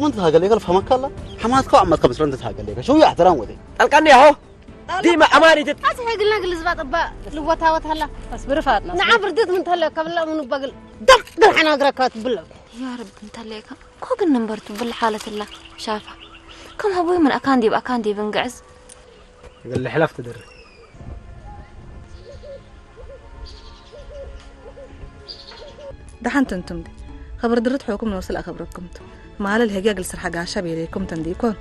እንተ ሃገለካ ፈመካላ ሓማትካ ኣማትካ ብስረ እንተ ሃገለካ ሸው ያሕተራም ወደ ጠልቃኒ ያሆ ዲማ ኣማሪት ኣቲ ሕግልና ግልዝባ ጥባ ልወታወት ሃላ ኣስብሪ ፋጥና ንዓ ብርድት ምን ተለ ከብላ ምን በግል ደም ደም ሓና ግረካ ትብለ ያ ረብ እንተለካ ኮግን ነምበርቱ ብልሓለትላ ሻፋ ከም ሀቦይ ምን ኣካን ዲብ ኣካን ዲብ እንግዕዝ ገለ ሕላፍ ትደርግ። ደሓን ትንቱም ዲ ኸብር ድርት ሑኩም ንወስል ኣኸብረኩም ቱ ማለ ልሄጊያ ግል ስርሓ ጋሻ ቤለይኩም ተንዲ ይኮን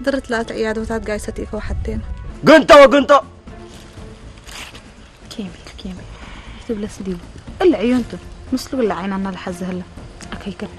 ድርት ላተ ዕያዶታት ጋይ ሰቲእከው ሓቴና ግንጦ ግንጦ ኬሚ ኬሚ ትብለስ ዲቡ እለ ዕዮንቱ ምስሉ ግለ ዓይና እናልሓዘ ህላ ኣከይከና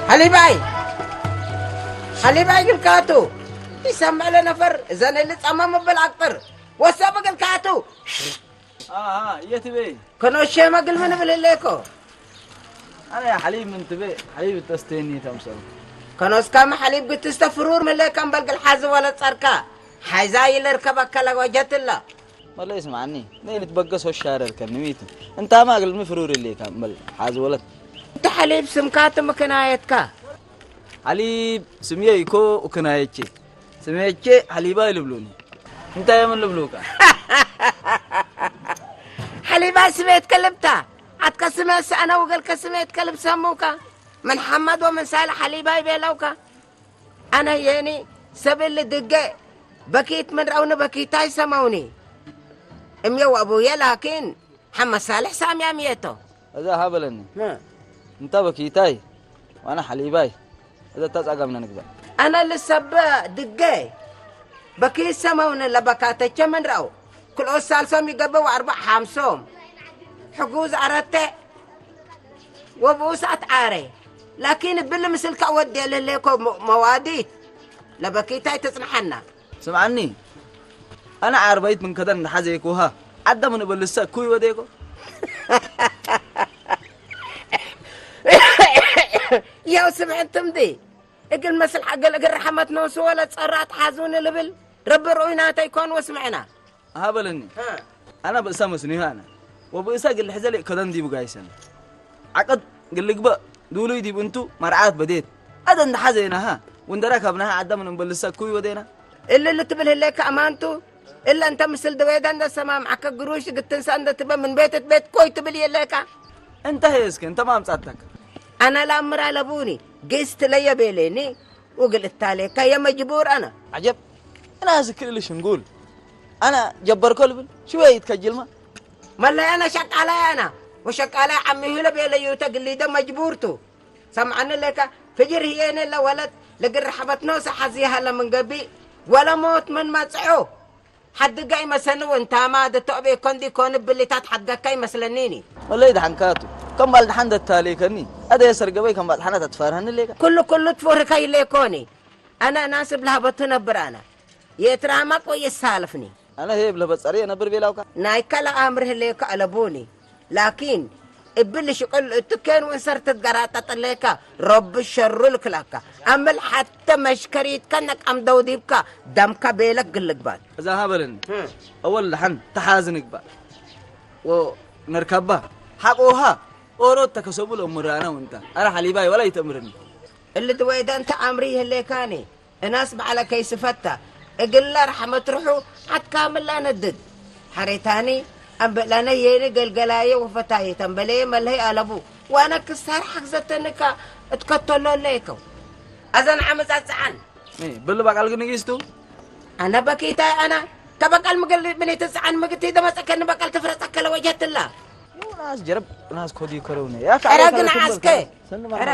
ሓሊባይ ሓሊባይ ግልካቱ ይሰምዕ ለነፈር እዘን ልጻማ መበል ኣቅጥር ወሰብ ግልካቱ ኣሃ የትበ ከኖሸ መግል ምን ብል እሌኮ ኣነ ሓሊብ ምን ትበ ሓሊብ ተስተኒ ተምሰሉ ከኖስካም ሓሊብ ግትስተ ፍሩር ምለካ እምበል ግልሓዚ ወለ ጸርካ ሓይዛ ይለርከብ ኣከለ ወጀትላ መለይ ስማዕኒ ነይ ልትበገስ ወሻረር ከንሚት እንታማ ግልሚ ፍሩር እሌካ እምበል ሓዚ ወለት እንተ ሓሊብ ስምካ ትምክናየትካ ሓሊብ ስምየ ይኮ እክናየቼ ስምየቼ ሓሊባ ይልብሉኒ እንታይ የምን ልብሉካ ሓሊባ ስሜት ከልብታ ኣትከ ስሜት ሰኣነ ውገልከ ስሜት ከልብ ሰሙካ ምን ሓመድ ወምን ሳል ሓሊባ ይቤለውካ ኣነ የኒ ሰብል ድገ በኪት ምን ረውኒ በኪታይ ሰመውኒ እምየ ወአቡየ ላኪን ሓመድ ሳልሕ ሳምያ ምየቶ እዛ ሃበለኒ እንታ በኪታይ ዋና ሓሊባይ እዛ እታ ጻጋምና ንግዛ ኣነ ልሰበ ድገ በኪት ሰመውኒ ለበካተቸ ምን ረው ክልኦት ሳልሶም ይገበው ኣርባዕ ሓምሶም ሕጉዝ ኣረተ ወብኡስ ኣትዓረ ላኪን እብል ምስልካ ወዴ ለሌኮ መዋዲት ለበኪታይ ትጽንሓና ስምዓኒ ኣነ ዓርባይት ምን ከደን እንድሓዘ የኮሃ ዓደ ምን እበልሰ ኩይ ወዴኮ ያው ስምዕትምዲ እግል መስል ሓገል እግል ረሓመት ነውስ ወለ ጸራት ሓዙኒ ልብል ረቢ ርኡይ ናተይ ኮን ወስምዕና ሃበለኒ ኣና ብእሳ መስኒሁ ኣና ወብእሳ ግልሕዘ ለእከደን ዲቡ ጋይሰን ዓቀድ ግልግበእ ዱሉይ ዲቡ እንቱ መርዓት በዴት ኣደ እንድሓዘ የናሃ ወንደራ ካብ ናሃ ዓዳ ምን እምበልሳ ኩይ ወዴና እልል ትብል ህሌካ ኣማንቱ እለ እንተ ምስል ድዌዳ እንደ ሰማምዓከ ግሩሽ ግትንሳ እንደ ትበ ምን ቤት ቤት ኮይ ትብል የለካ እንተ ሄስከ እንተ ማምጻተክ ኣና ላምራ ለቡኒ ግስት ለየቤሌኒ وقلت عليك يا مجبور أنا عجب أنا أزكي لي شنقول أنا جبر كل بن شو يتكجل ما ملا أنا شق علي أنا وشق علي عمي هلا بيلا يوتا قال لي ده مجبورتو سمعنا لك فجر هي أنا لا ولد لقر حبتنا سحزيها لمن قبي ወላ ሞት መን ማጽዖ? ሓድጋ ይመሰኒ እውን ታማ ደተኦቤ ኮንዲ ኮን ብሊታት ሓድጋካ ይመስለኒኒ። ወለይ ደሓንካቱ፣ ከም ባል ደሓን ደታሌከኒ። ኣደ የሰርገበይ ከም ባል ደሓና ተትፈርሃኒ ሌካ። ኩሉ ኩሉ ትፈርካ ይሌኮኒ። ኣነ እናስ ብላህበቱ ነብር ኣነ። የትራማ ቆየ ሳልፍኒ። ኣነ ሄ ብለህ በጸሪ የነብር ቤላውካ። ናይ ካልእ ኣምር ህሌካ ኣለቡኒ። ላኪን እብል ሽቅል እትከን ወንሰር ትትገራጠጥለካ ረቢ ሸሩ ልክላካ። ኣመል ሓተ መሽከሪትካ ነቃም ደውዲብካ ደምካ ቤለክ ግልግባል። እዛ ሃበልን። እም። ኣወል ደሓን ተሓዝ ንግባል። ወ ነርካባ ሓቆሃ ኦሮት ተከሰቡ ለሙራና ወንታ። ኣረ ሓሊባይ ወላ ይተምርኒ። እልድ ወይደንተ ኣምሪ ይህሌካኒ። እናስ ባዕላ ከይስፈታ እግላ ረሕመት ርሑ ዓትካ ምላ ነድድ። ሓሬታኒ ኣንበላነ የኒ ገልገላየ ወፈታየ ተንበለየ መለይ ኣለቡ። ዋነ ክሳር ሓግዘተንካ እትከተሎ ኣለየከው። ኣዘን ዓመጻጽዓን። እይ፣ በል በቃል ግን ንግስቱ። ኣነ በኪታይ ኣነ ተበቃል ምግል ምን የተጻዓን ምግቲ ደመጸከን በቃል ትፍረጸከለ ወጀትላ። ናስ ጀረብ ናስ ኮዲ ከረውነ። ያ ከ ኣረ ግን ዓስከ። ሰንማ። ኧረ።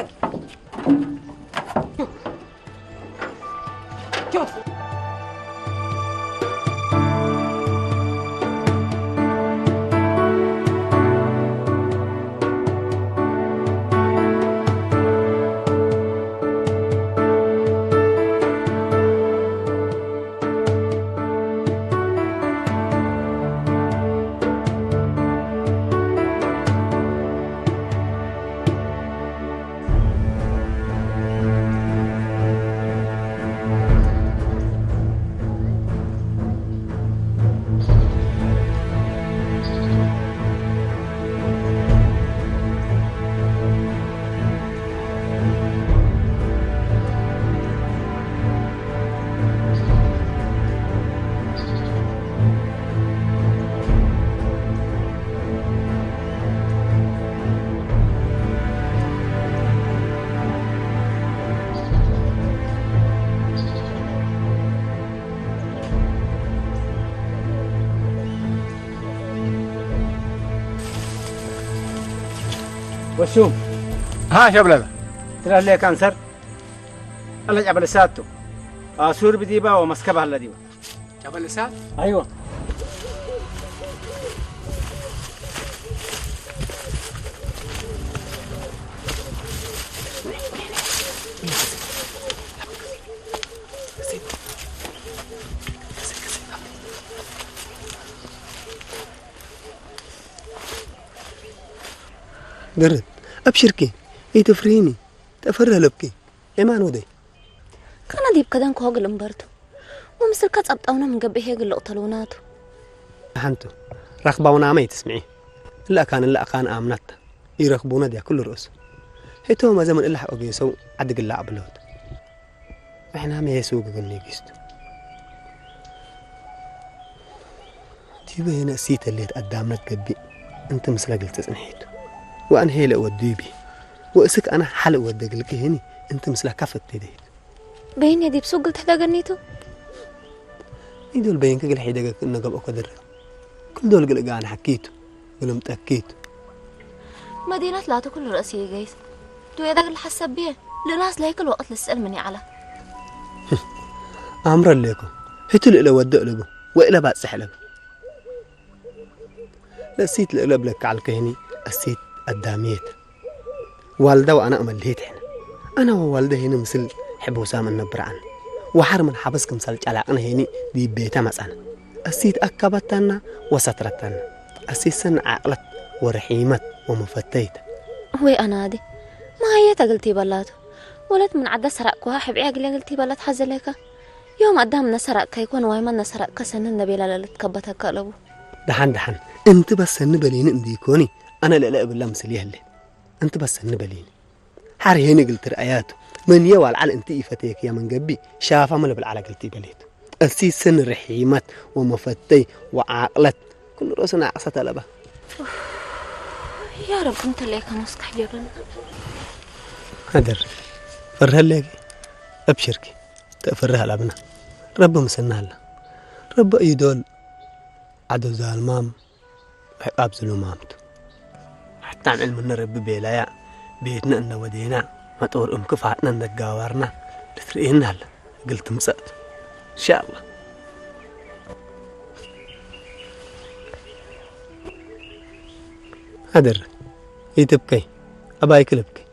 وشو؟ ها شبلبة. ترى لي كانسر. الله جاب لساته. آسور بديبا ومسكبها الذي. ጨበለሳ? ኣይዋ። ገረት፣ ኣብሽርኪ፣ ኣይተፍርሂኒ፣ ተፈርህ ለብኪ። ኤማን ወደይ። ከነ ዲብ ከደን ኮግል እምበርቱ። ወምስልካ ጸብጣውና ምን ገብእ ሄግል ልቕተሉናቱ። ሓንቱ፣ ረኽባውና ኣመይ ትስምዒ? እላእካን እላእካን ኣምናት ይረኽቡና ድያ ኩሉ ርእሱ? ሄቶ መዘመን እላሕ ኦጌሰው ዓዲ ግላዕ ብለውት። ኣሕና መየሱ ግግል ንግስቱ። ቲበ የነእሲ ተሌት ኣዳምነት ገቢእ እንቲ ምስላ ግልጽ ጽንሒቱ። ወኣን ሄለ ወዱ ይቢ። ወእስክ ኣና ሓለ ወደ ግልቂ ሄኒ እንቲ ምስላ ካፈት ተደሂት። በይን የዲብ ሱግል ትሕደገኒቱ። ኢዶል በይን ክግል ሒደገ ክእነ ገብኦ ከድረ። ክል ዶል ግልጋ ኣና ሓኪቱ። ግልም ጠኪቱ። መዲነት ላተ ኩሉ ርእሲ ይገይስ። ዱየ ዳግል ሓሰብ ብየ። ልናስ ለይክል ወቅት ልስእል ምን ይዓላ። ኣምረ ሌኮ። ህቱ ልእለ ወደ እለቡ። ወእለ ባጽሕ እለቡ። ለእሲት ልእለ ብለካ ዓልከ ህኒ እሲት ኣዳምየት። ዋልዳ ወኣና እመልሄት ሕነ። ኣና ወዋልደ ህኒ ምስል ሕቡሳም እነብርዓን። ወሓር ምን ሓበስ ክምሳል ጫላቅነ ህኒ ዲብ ቤተ መጻነ። እሲት ኣካባታና ወሰትረታና። እሲት ሰን ዓቅለት ወረሒመት ወመፈተይት። ወይ ኣናዲ። ማየ ተግልቲ በላቱ። ወለት ምን ዓዳ ሰራቅኩሃ ሕብዕያ ግለ ግልቲ በላት ሓዘለካ። ዮም ኣዳም ነሰራቅካ ይኮን ዋይማን ነሰራቅካ ሰንን ነቤላ ለልትከበተካ ኣለቡ። ደሓን ደሓን። እንቲ በሰኒ በሊኒ እንዲ ይኮኒ። ኣነ ልእለ እብላ ምስል የህለ። እንቲ በሰኒ በሊኒ። ሓር ሄኒ ግልቲ ርኣያቱ። መን የዋል ዓል እንቲ ይፈተየክ ያ መንገቢ። ሻፋ መለብል ዓላ ግልቲ በሌቱ። እሲ ስን ርሒመት ወመፈተይ ወዓቅለት። ኩሉ ርእስና ዓቅሰት ኣለባ። يا رب انت اللي كان مستحجبا. ሃደር። ፈርህ ኣለኪ። ኣብሽርኪ። ተፈርህ ኣላብና። ረቢ ምስና ኣላ። ረቢ እዩ ዶል። ዓዶ ዛልማም። ዕቃብ ዝሉማምቱ። ሓታ ንዕልምነ ረቢ ቤላያ፣ ቤትና እነወዴና፣ መጦር እምክፋትና እነጋባርና፣ ልትርእየና ኣለ፣ እግል ትምጸእቱ። ኢንሻኣላህ። ሃደር፣ ይትብከይ፣ ኣባይ ክልብከይ።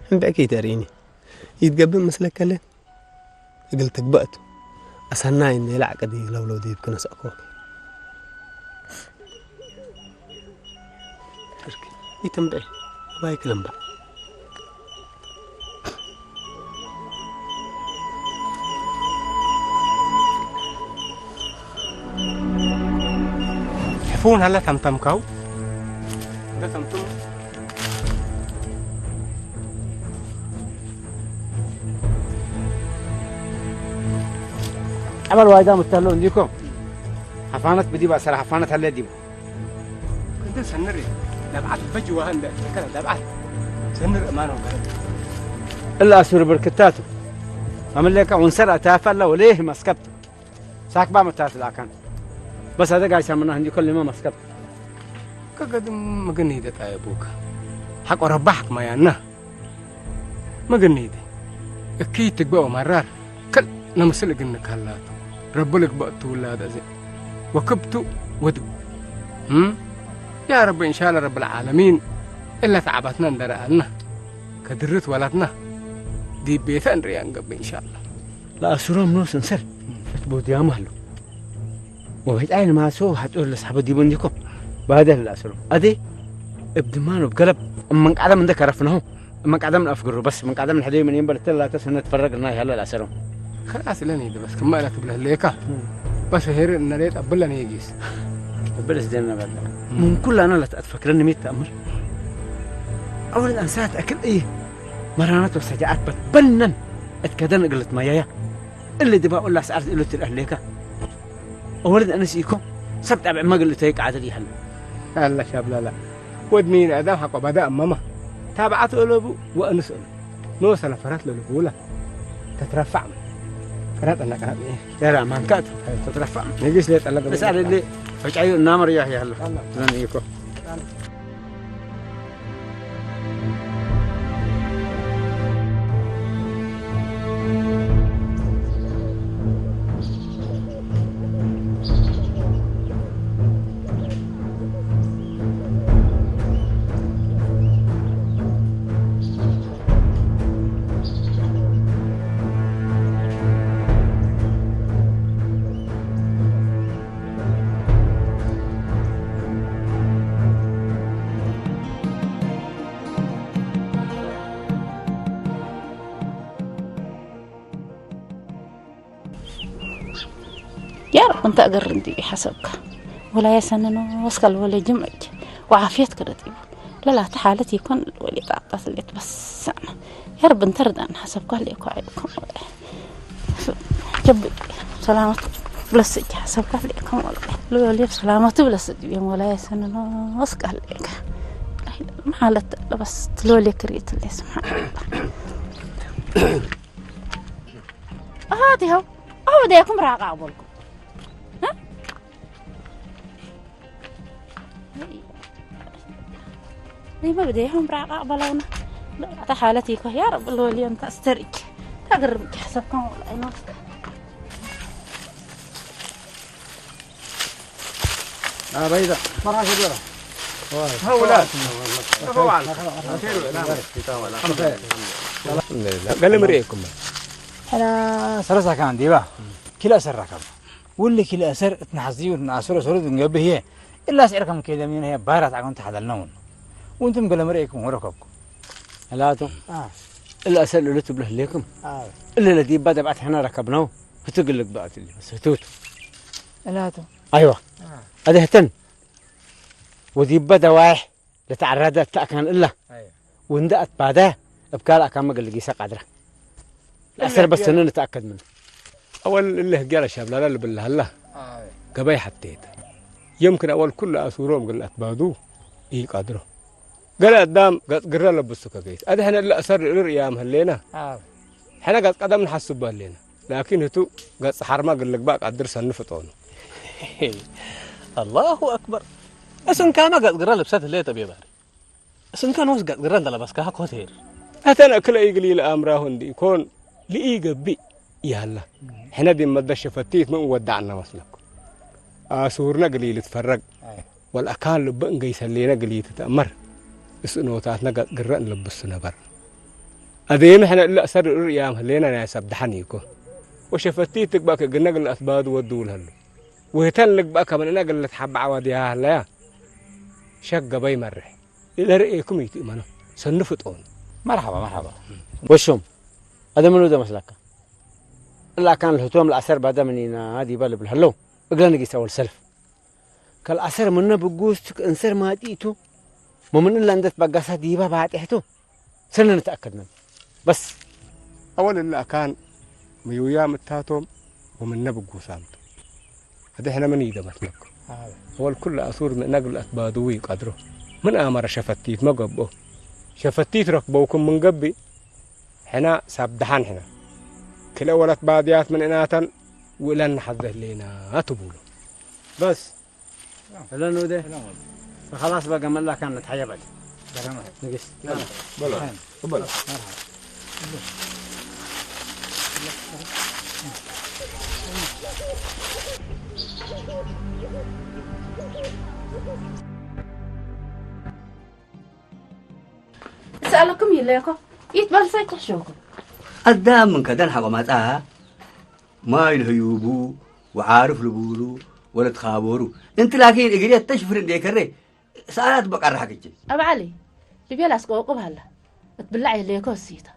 እምብዕኪ ይተርእይኒ። ይትገብእ መስለከለ? እግል ትግበእቱ። ኣሳና ይነ ላዕቀዲ ለውለው ዲብ ክነስእኮ። ይትምበይ፣ ኣባይ ክለምባ። ሕፉን ሃላ ታምታምካው። እንደ ታምታም። ኣባል ዋይዳ ምታሎ እንዲኮ። ሓፋነት ብዲባ ሰራ ሓፋነት ሃለ ዲባ። كنت سنري. دبعت بجوها عند كذا دبعت. سنر أمانة وكذا. إلا أسر بركتاته. أمليكا ونسر أتافا لا وليه مسكبت. ساك با متات لا كان. بس هذا قاعد سامنا عندي كل ما مسكبت. كقدم مقني ده طيبوك. حق وربحك ما يانا. መገነይደ እኪ ትግበኦ መራር ከል ነምስል እግንክ ሃላቱ ረቡ ልግበእቱ ውላድ እዚ ወክብቱ ወድቡ እም? ያ ረቢ እንሻላ ረብ ልዓለሚን እላ ተዓባትና እንደረኣልና ከድርት ወላትና ዲብ ቤተ እንርእያ እንገብ እንሻላ። ለአሱሮም ኖስ እንሰል እት ቦድያም አሉ። ወበይጣይ ንማሶ ሐጦር ለሳሕቦ ዲቦ እንዲኮ ባደር ለአሱሮም አዴ እብ ድማኖ ገለብ እመንቃደም እንደ ከረፍነሆ እመንቃደም ንአፍግሩ በስ እመንቃደም ንሕደዩ ምን ይንበር እተ ላተ ሰነ ትፈረግ እና ይሃለ ለአሱሮም። ከላስ ለኔ ይደ በስ ክማ እላ ትብለህ ሌካ በስ ሄር እነ ሌጥ አብለኔ ይጊስ እብል እስደነ በለ ምን ኩላና ለተአትፈክረን ሚት ተአምር አወል አንሳት አክል እይ መራናት ወሰጃአት በትበነን እትከደን እግልት ማያያ እሊ ድባ ኡላ ሰዓት እሉ ትልአህሌካ። ወልድ ኣንስ ኢኮ ሰብ ጣብዕ መግል እተይ ቃዕድል ይሃሉ። ኣላ ሻብላላ ወድኒ ንኣዳም ሓቆ ባዳ እማማ ታብዓት እለቡ ወኣንስ እሉ ኖ ሰለፈራት ለልቡላ ተትረፋዕ ቀራጥ እና ቀራጥ ደራ ማንካት ተትረፋዕ ንግስ ለጠለብ በስ ኣለ ፈጫዩ እናመር ያህ ያህሉ ዘን ኢኮ يا رب انت اقر انت بحسبك ولا يسنن واسكال ولا جمعك وعافيتك رتيب لا لا تحالتي يكون ولي تعطات اللي تبسنا. يا رب انت رضا حسبك اللي يكون عليكم. جبي سلامة بلسج حسبك اللي يكون والله لو يلي سلامة بلسج بيوم ولا يسنن واسكال لك. ما حالت بس تلولي كريت اللي سبحان الله. هاتي هو هو ديكم راقا بولكم. ها؟ ما بديهم راقا بلونا. حالتي يا رب اللي انت استرك. تقرب حسبكم ولا ينوفك. آه، بيضة. مرة كبيرة. هؤلاء. هو على. الحمد لله. قال لي مريكم. أنا سرسة كان ديبا. كلا سر ركب. واللي كلا سر اتنحزي واتنحسر سر دنجبه هي. إلا سعر كم كده من هي بارات عقم تحت النون. وانتم قال مريكم وركبكم. هلاتو. آه. إلا سر اللي تبله ليكم. آه. إلا الذي بدأ بعد حنا ركبناه. هتقول لك بعد اللي بس هتوت. هلاتو. أيوة. آه. هذا هتن. ወዲበ ደዋይሕ ለተዐረደ እተ አካን እላ። አየ። ወእንደ አትባደ እብ ካልእ አካን መግል ጊሰ ቃድረ። ለአሰር በሰነ ንተአከድ ምኑ። አወል እለ ህግያ ለሻብላላ ልብል ለሀላ። አየ። ገበይ ሐቴት። የምክን አወል ኩሉ አሱሮም እግል አትባዱ ኢቃድሮ። ገለ አዳም ገጽ ግረ ለብሱ ከገይስ። አድሕነ እለ አሰር ርር እያም ህሌና። አዎ። ሕነ ገጽ ቀደም ንሐስቡ ህሌና። ላኪን ህቱ ገጽ ሐርማ እግል ልግባእ ቀድር ሰኒ ፍጦኑ። አላሁ አክበር። እስንካመ ገጽ ግረ ልብሰት ህሌ ጠቤ ባሪ። እስንከ ኖስ ገጽ ግረ እንተ ለበስካሃ ኮት ሄር። አተን እክለ ኢግል ኢለአምራሁ እንዲ ኢኮን ልኢገብእ። ያላ ሕነ ዲመደ ሸፈቲት ምን ወዳዕና መስለኩም። ኣሱርነ ግሊል ትፈረግ። ወልኣካን ልበ እንገይሰሌነ ግሊል ትተእመር። እስእኖታትነ ግረእ ንለብሱ ነበር። ኣደየም ሕነ እለ ኣሰር ርእያም ህሌነ ናይ ሰብ ደሓን ኢኮ። ወሸፈቲት ትግባእ ከግነ ግለ ኣትባዱ ወዱ ውልሀሉ። ወህተን ልግባእ ከመንእነ ግለ ትሓባዕ ዋድያ ህለያ። ሸገበይ መርሕ። ለርእየኩም ይትእመኖ። ሰንፉ ጠውን። መርሓባ፣ መርሓባ። ወሾም፣ ኣደመሉ ዘመስለካ። እላ ካን ልህቶም ለኣሰር ባዳ ምኒና ዲባ ልብል ሀለው። እግለ ንጊሳ ወል ሰልፍ። ከልኣሰር ምነ ብጉስት ክእንሰር ማጢቱ። መምን እላ እንደት ባጋሳት ዲባ ባጢሕቱ። ሰነ ንተኣከድነን። በስ። ኣወል እላ ካን ምዩያ ምታቶም ወምነ ብጉሳምቱ። ኣደ ሕነ ምን ይደመስለኩ። ኣወል ኩሉ ኣሱር ምእነግ ለኣትባድዉ ይቀድሮ። ምን ኣመረ ሸፈቲት መገብኦ። ሸፈቲት ረክበውኩም ምን ገቢ ሕና ሳብ ደሓን ሕና። ክልኤ ወለት ባድያት ምን እናተን ውእለን ንሓዘ ህሌና ትቡሉ። በስ። እለን ውደ። ሰላም። ከላስ በገ መላ ካን ንትሓየበል። ሰላም። ንግስ። በላ። በላ። እሰኣለኩም ይለየኮ ይትበልሳይ ተሕሸውኩም። ኣዳም ምን ከደን ሓቆማጻ ማይ ልህዩቡ ወዓርፍ ልቡሉ ወለትኻበሩ። እንቲ ላኪን እግርየት ተሽፍር እንዴ ከሬ ሰኣላት በቃ ራሕክች። ኣብ ዓሊ ልቤል ኣስቆ ቁብ ሃላ እትብላዕ የለየኮ እስይታ።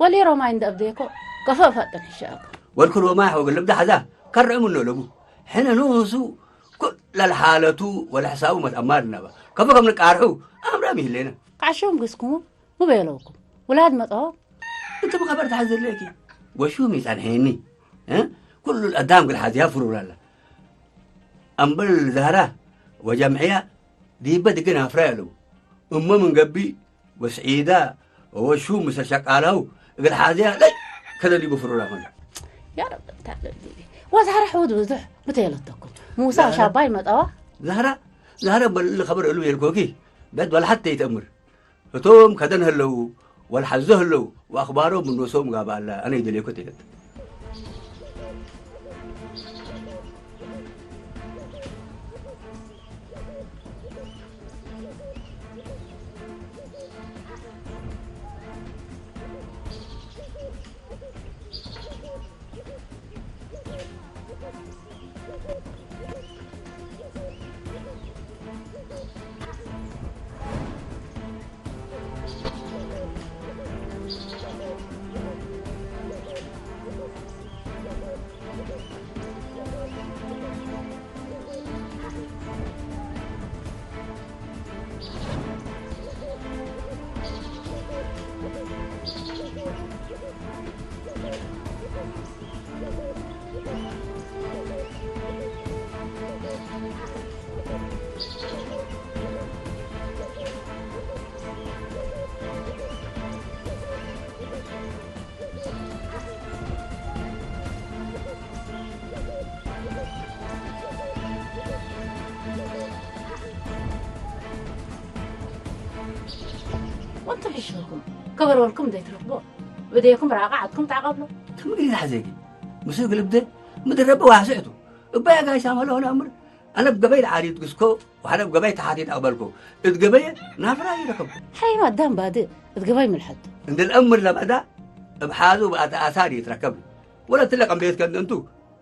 ወሊ ሮማይ እንደ ኣብደየኮ ከፈ ፈጥን ሕሻእኮ። ወልኩ ሮማይ ሐወገ ልብዳ ሐዛ ከርዕሙ ነው ለቡ። ሕነ ንሱ ኩለ ለሓለቱ ወለሕሳቡ መትኣማር እናባ። ከፈ ከም ንቃርሑ ኣምራም ይህሌና። ቃሾም ግስኩሙ ሙበየለውኩም ውላድ መጠወ። እንቲ ብኸበር ተሓዝለኪ ወሹም ይጸንሐኒ። እ? ኩሉ ኣዳም ግል ሓዚያ ፍሩር ኣላ። ኣምበል ዛህራ ወጀምዕያ ዲበ ድግን ኣፍራ ያለው። እሞ ምን ገቢ ወስዒዳ ወሹም ምሰ ሸቃላው እግል ሓዚያ ለይ ከደሊቡ ፍሩር ኣኾን። ያ ረብ፣ እንታ ለሊቢ። ወዛህራ ሕውድ ብዙሕ ምተየለተኩም። ሙሳ ዛህራ ሻባይ መጠዋ። ዛህራ፣ ዛህራ በል እሊ ኸበር እሉ የልኮኪ። በት በል ሓተ ይተእምር። እቶም ከደን ህለው፣ ወልሓዞ ህለው፣ ወኣኽባሮም ምኖሶም ጋባ ኣላ፣ ኣነ ይደልየኮ ተይለት። ወንቱ ሕሽኹም ከበርበርኩም ዘይትረኽቦ ብደይኩም ራቃ ዓድኩም ተዓቐብሎ። ትምግሪ ዝሓዘጊ ምስ ግልብደ ምድረበ ዋስዕቱ እባያ ጋይሳ መለሆነ ኣምር ኣነ ብገበይ ለዓሪት ግስኮ ወሓደ ብገበይ ተሓቲት ኣቕበልኩ። እትገበየ ናፍራ ይረከብኩ። ሓይም ኣዳም ባድእ እትገበይ ምልሐቱ። እንደ ልአምር ለባዳ እብ ሓዙ ብኣተ ኣሳር ይትረከብ። ወለ ትለቀም ቤት ከንደንቱ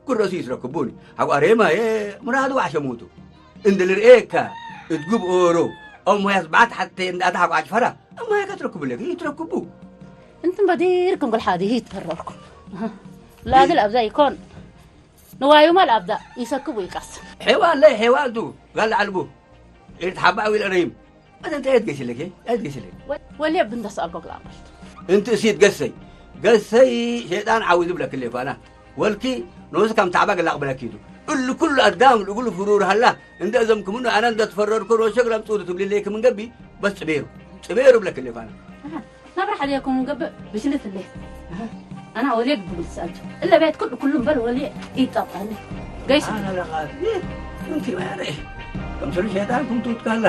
ኩረሱ ይትረክቡኒ። ሓቋሬማ የ ምራዱ ዓሸሙቱ። እንደ ልርኤካ እትጉብ ኦሮ ኣሞያስ ባዓት ሓተ እንዳታ ሓቋጭ ፈራ እማያ ከትረክቡ ለክ ይትረክቡ። እንትን በዲርኩም ኩል ሓዲ ይትፈረርኩም። ላግል ኣብዛ ይኮን ንዋዩማ ለኣብዳ ይሰክብ ወይቃስ። ሔዋን ለይ ሔዋን ቱ ጋል ዓልቡ። ኢርትሓባእ ዊል ረይም። ኣንተ እንታይ ትገሽለክ? እንታይ ትገሽለክ? ወ-፣ ወልየ ብንተ ሰኣልኮ ክላምበልት። እንቲ እሲት ገሰይ። ገሰይ ሸይጣን ዓውዝ ብለክሌ ኳና። ወልኪ ኖስ ከም ታዕባ ገላቕ ብለኪቱ። እሉ ኩሉ ኣዳም ልጉሉ ፍሩር ሃላ። እንደ እዘም ክምኑ ኣነ እንደ ትፈረርኩ ሮሸ ግላም ጽውዱ ትብሊ ለይክ ምን ገቢ። በስ ጽቤሩ። ጽቤሩ ብለክ ሌፋና። ኣሃ፣ ናብራ ሓዲያኩም ገብእ ብሽልት እንዴ። ኣና ወልየ ግብግብ ትሰኣልቱ። እለ ቤት ኩሉ ኩሉ እምበር ወልየ ይጠብቃኒ። ገይሱ። ኣነ ለቓት። እንቲ ማያረ። ከም ስሉ ሸይጣን ኩም ትውትካላ።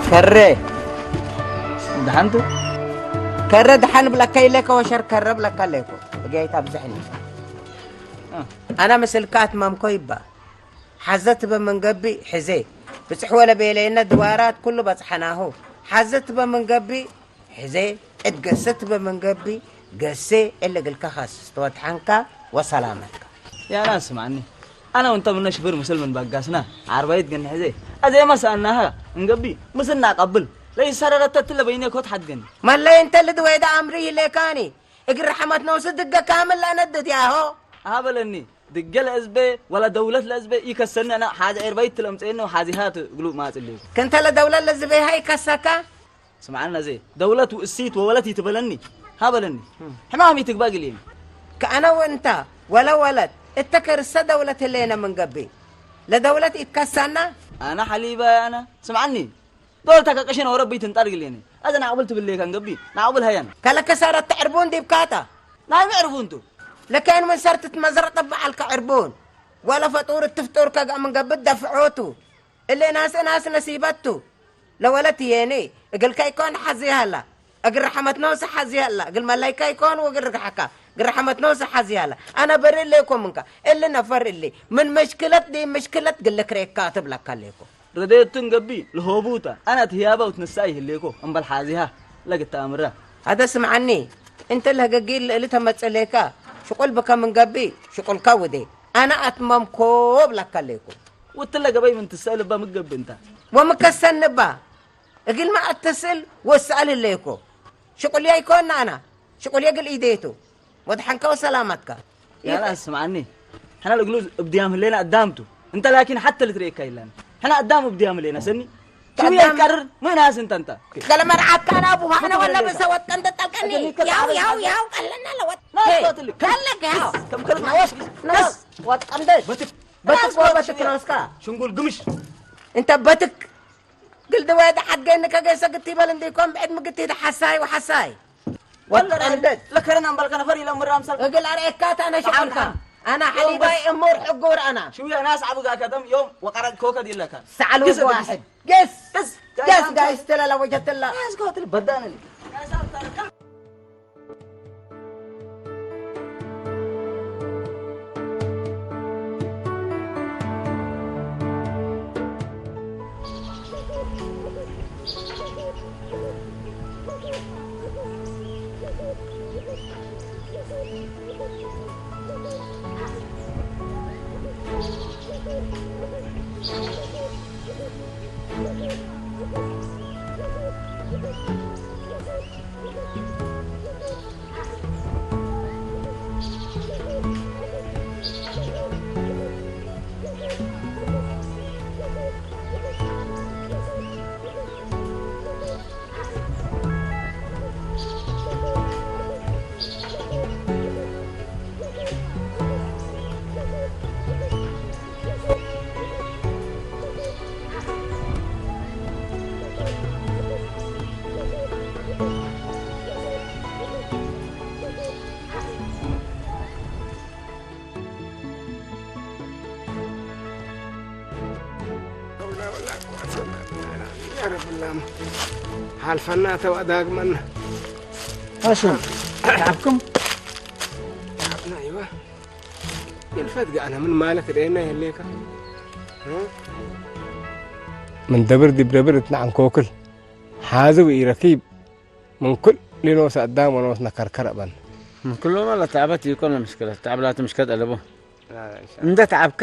ከረ፣ ደሓንቱ? ከረ ደሓን ብለካ ኢለካ ወሸር ከረ ብለካ ኣለይኮ። ብጌታ ብዝሕኒ። እ። ኣነ ምስልካ ኣትማምኮ ይባ። ሓዘት በመንገቢ ሕዜ። ብጽሕ ወለ ቤለይነ ድዋራት ኩሉ በጽሐናሁ። ሓዘት በመንገቢ ሕዜ። እድገሰት በመንገቢ ገሴ እለ ግልካ ኻስ ተወድሓንካ ወሰላመትካ። ያና ስማዕኒ። ኣነ ወንተ ምነ ሽፍር ምስል ምን በጋስና ዓርባይት ግን ሕዜ። ኣዜ መሳናሃ እንገቢ ምስና ቀብል። ለይሰረረተ ትለ በይነ ኮት ሓድገኒ። መለይ እንተ ልድወይዳ ኣምሪ ይሌካኒ። እግር ረሕመት ነውስ ድገ ካምል ኣነድት ያሆ። ኣበለኒ። ድገ ለእዝቤ ወላ ደውለት ለእዝቤ ይከሰኒ ኣነ ሓዚ ዕርባይት ትለምፀየኒ ሓዚሃት ግሉ ማፅልዩ። ክንተ ለደውለት ለዝቤሃ ይከሰካ? ስምዓኒ ነዜ፣ ደውለት ውእሲት ወወለት ይትበለኒ፣ ሃበለኒ። እም። ሕማም ይትግባ ግልየኒ። ከኣነ ውእንታ፣ ወለ ወለት፣ እተ ከርሰ ደውለት ህሌነ ምን ገብእ፣ ለደውለት ኢትከሳና? ኣነ ሓሊባ ኣነ፣ ስምዓኒ፣ ዶልታ ከቀሸነ ወረቢ ትንጣር ግልየኒ። ኣዘ ናዕብል ትብልየ ካን ገቢ፣ ናዕብል ሃያን። ከለከ ሰረት ዕርቡን ዲብካታ? ናይ ምዕርቡንቱ። ለከን ምን ሰርት ትመዝረጠ በዓልከ ዕርቡን፣ ወለ ፈጡር እትፍጡር ከጋ ምን ገብእ ደፍዖቱ። እሌ ናስ ናስ ነሲበቱ። ለወለት የኔ፣ እግልካ ይኮን ሓዚ ሃላ። እግር ረሐመት ነውስ ሓዚ ሃላ። እግል መላይካ ይኮን ወግር ርግሓካ። እግር ረሐመት ነውስ ሓዚ ሃላ። ኣነ በሪ እሌኮ ምንካ። እሊ ነፈር እሊ። ምን ምሽክለት ዲ ምሽክለት ግልክ ሬካ ትብለካ እሌኮ። ረደየቱን ገቢ ለሆቡታ። ኣነ ትህያባ ውትንሳ ይህሌኮ። እምበል ሓዚሃ። ለግታ ኣምራ። ሃደ ስምዓኒ። እንተ ለህገጊ ልእሊ ተመጽሌካ። ሽቁል ብከ ምን ገቢ። ሽቁልካ ውዴ። ኣነ ኣትመምኮ እብለካ እሌኮ። ውትለ ገበይ ምን ትሰእል እባ ምገብእ እንታ። ወምከሰን እባ። እግል ማ እተስእል ወሰኣል ህለየኮ። ሽቁልያ ይኮን ኣና። ሽቁልያ ግል ኢዴቱ። ወድሓንካ ወሰላማትካ። ያላ ስምዓኒ። ሕና ለግሉ እብድያም ህሌና ኣዳምቱ። እንተ ላኪን ሓተ ልትርእየካ ይላን። ሕና ኣዳም እብድያም ህሌና ሰኒ። ሽው ኣዳም የትቀርር ምናስ እንተ እንተ። ከለመርዓካ ናቡ፣ ኣነ ወላ ብሰ ወጥቀን ተጠልቀኒ። ያው፣ ያው፣ ያው፣ ቀለና ለወጥ። ናስ ሄ፣ ወትልክ። ከለክ ያው። ከም ከለክ ናስ። ናስ ወጥቀን ደ። በትክ፣ በትክ ናስ ወትልክ። ወበትክ ናስካ። ሽንጉል ግምሽ። እንተ በትክ። ግልዲ ወደ ሓድገኒ ከገሰ ግት ይበል እንዲኮም ብዕድ ምግት ይደ ሓሳይ ወሓሳይ። ወላ ወጥቀን ደ። ለከረና እምበልከ ነፈር ኢለ ምራም ሰልፍ። እግል ኣርኤካ ታነ ሸቀልካ። ኣና ሓሊባይ እሙር ሕጉር ኣና። ሽው ናስ ዓብጋ ከተም ዮም ወቀረድ ኮከድ ይለካ። ሰዓል ግስ ወደ ዋሕድ። ግስ። ግስ። ግስ ጋይስ ተላላ ወጀተላ። ያስኮትል በዳነሊ። ሓልፈና ተዋዳግመና። ኣሹ፣ ተዓብኩም? ተዓብና፣ እይዋ። ይልፈት ገኣነ ምን ማለት ደየና የሌካ? እ? ምን ደብር ዲብ ደብር እትናዕንኮክል። ሓዚ ወኢረኪብ። ምን ኩል ሊኖስ ኣዳም ወኖስ ነከርከረ በን። ምን ኩሎማ ለተዓበት ይኮነ ምሽክለት፣ ተዓብ ላቲ ምሽከት ኣለቦ። እንደ ተዓብካ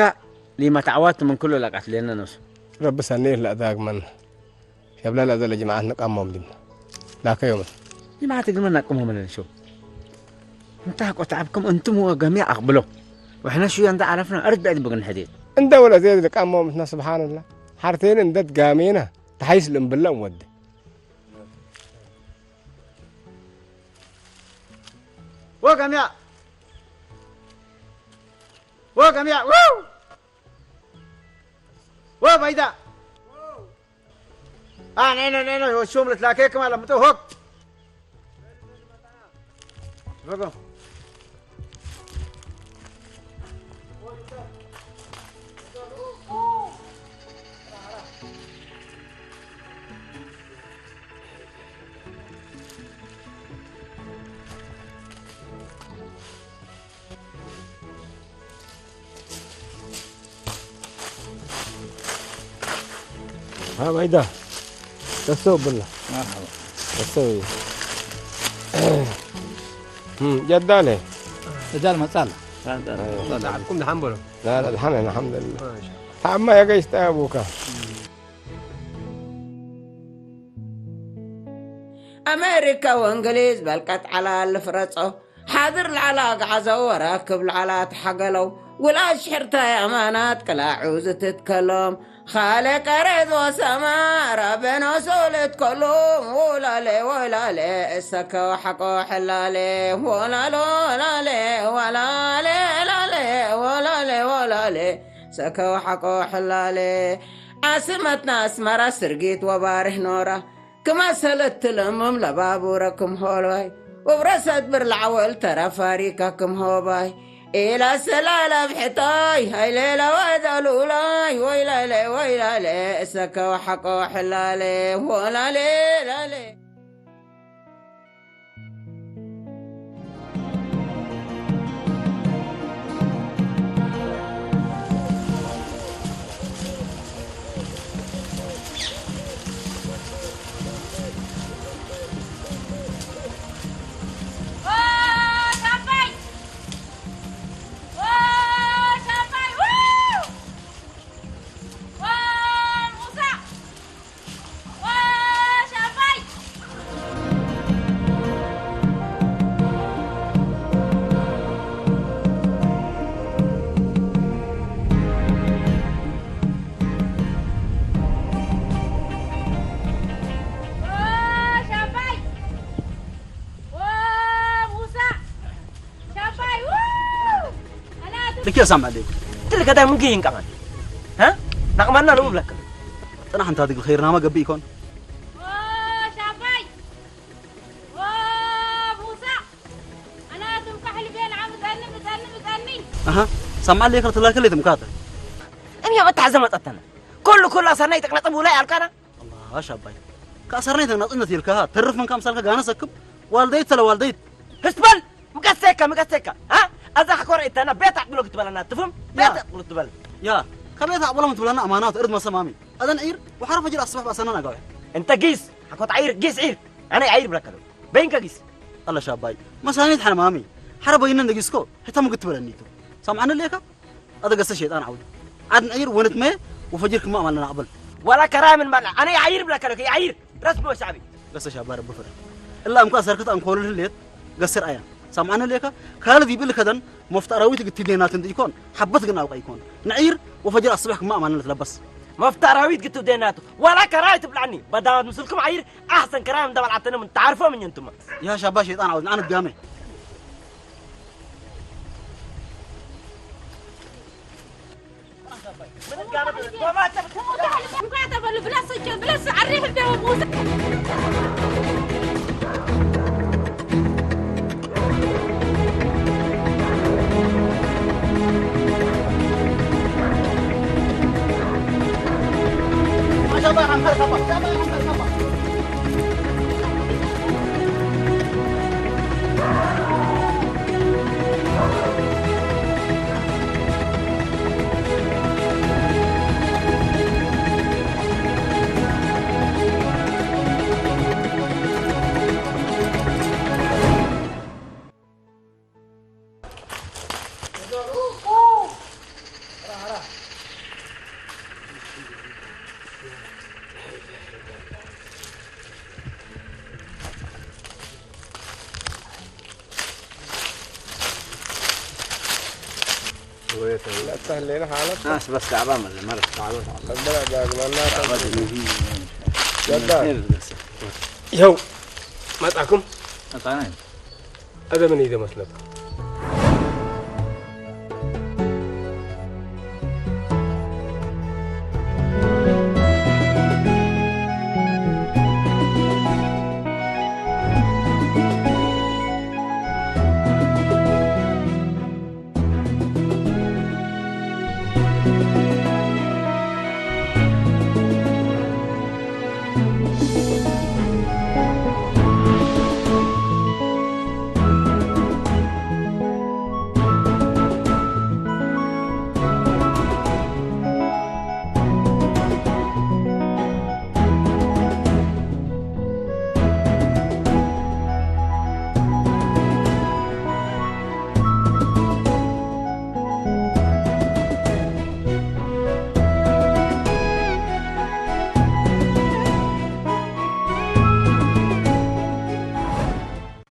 ሊመ ተዓዋት ምን ኩሉ ለቃት ሌነ ነሱ። ረቢ ሰኒ ለኣዳግመን። ሸብላ ለዘለ ጅማዓት ንቃሞም ዲምና። ላከ ዮመ። ጅማዓት ግመ ናቅሞም ለንሾ። እንታ ቆ ተዓብኩም እንቱም ወገሚያ ኣቅብሎ። ወሕነ ሹያ እንደ ዓረፍና ኣርድ በዕድ ብግን ሕዴት። እንደ ወለ ዜድ ልቃሞም እትና ስብሓንላ። ሓርቴን እንደት ጋሜና። ተሓይስ ልእምብላ ወደ። ወገምያ! ወገምያ! ው! ወባይዳ! አ፣ ነይ፣ ነይ፣ ነይ፣ ነይ፣ ወሹም ልትላከ ከማለ ምጡ ሆክ! በጎ። ها بيضا. تسو بالله. مرحبا. تسو. هم، جدالة. رجال مصالة. عندكم دحم بلو؟ لا، لا، الحمد لله، الحمد لله. ما شاء الله. تعال ما يا جيش تابوكا. ኣመሪካ ወእንግሊዝ በልቀት ዓላ ልፍረጾ ሓድር ላዕላ ኣግዓዘው ወራክብ ላዕላ ተሓገለው ውላድ ሽሕርታይ ኣማናት ቅላዑ ዝትትከሎም ኻለ ቀረዝ ወሰማ ራበኖ ሶለት ከሎም ወላለ ወላለ እሰከው ሓቆ ሕላለ ወላሎ ላለ ወላለ ላለ ወላለ ወላለ ሰከው ሓቆ ሕላለ ዓስመትና ኣስመራ ስርጊት ወባርህ ኖራ ክማሰለት ትለምም ለባቡረ ክም ሆሎይ ውብረሰት ብር ለዓወል ተራፋሪካ ክም ሆባይ ኢላ ሰላላ ብሕታይ ሃይሌላ ዋይዳ ሉላይ ወይላለ ወይላለ እሰከው ሓቆ ሕላለ ወላሌ ላሌ ልክ የሳም ኣለይ ትልከ ታይ ምንክ ይንቀማል እ ናቕማና ነው ብለካ ጥናሕ እንታ ድግል ኸይርናማ ገብእ ይኮን ሳማል ለይከር ትላከል የትምካተ እም የመታሕ ዘመጠተነ ኩሉ ኩሉ ኣሰርናይ ተቅነጥም ውላይ ኣልካና ኣላ ሻባይ ከኣሰርናይ ተቅነጥነት ይልካሃ ተርፍ መንካ ምሳልካ ጋነ ሰክብ ዋልደይት ተለ ዋልደይት ህስትበል ምቀሰካ ምቀሰካ እ ኣዛ ሕኮር እተና ቤት ኣቅብሎ ክትበለና ትፍም ቤት ኣቅብሎ ትበል ያ ከቤት ኣቅብሎም ትብለና ኣማናት እርድ መሰማሚ ኣዘን ዒር ወሓረ ፈጅር ኣስባሕ ባሰናን ኣጋውያ እንተ ጊስ ሓኮት ዓይር ጊስ ዒር ኣነ ዓይር ብለካ ዶ በይንከ ጊስ ኣለ ሻባይ መሳኒት ሓነ ማሚ ሓረ በይነን ደጊስኮ ሕታ ምግት ትበለኒ ቱ ሰምዓኒ ለካ ኣደ ገሰ ሸይጣን ዓውዲ ዓድ ንዒር ወነት መ ወፈጅር ክማ ማለና ኣበል ዋላ ከራይ ምን ማላ ኣነ ዓይር ብለካ ዶ ዓይር ረስሞ ሻዕቢ ገሰ ሻባይ ረብ ፍረ እላ እምኳ ሰርክት ኣንኮሉ ህሌት ገስር ኣያ ሰምዓኒ ለካ ካልድ ይብል ከደን መፍት ኣራዊት ግትብ ደናት እንዲ ይኮን ሓበት ግን ኣውቃ ይኮን ንዒር ወፈጅር ኣስባሕ ክማ ማለና ትለበስ መፍት ኣራዊት ግትብ ደናቱ ዋላ ከራይ ትብላኒ በዳማት ምስልኩም ዓይር ኣሕሰን ከራይ እንዳበልዓተነ ምን ታርፎ ምን እንቱማ ያ ሻባ ሸይጣን ዓውድ ኣነ ድጋመ لا تسهل لنا حالك. ناس بس تعبان من المرض. تعبان. ربنا يداوينا. تعبان. يلا. ይኸው መጻኩም ኣታ ናይ ኣደ ምን ይደ መስለካ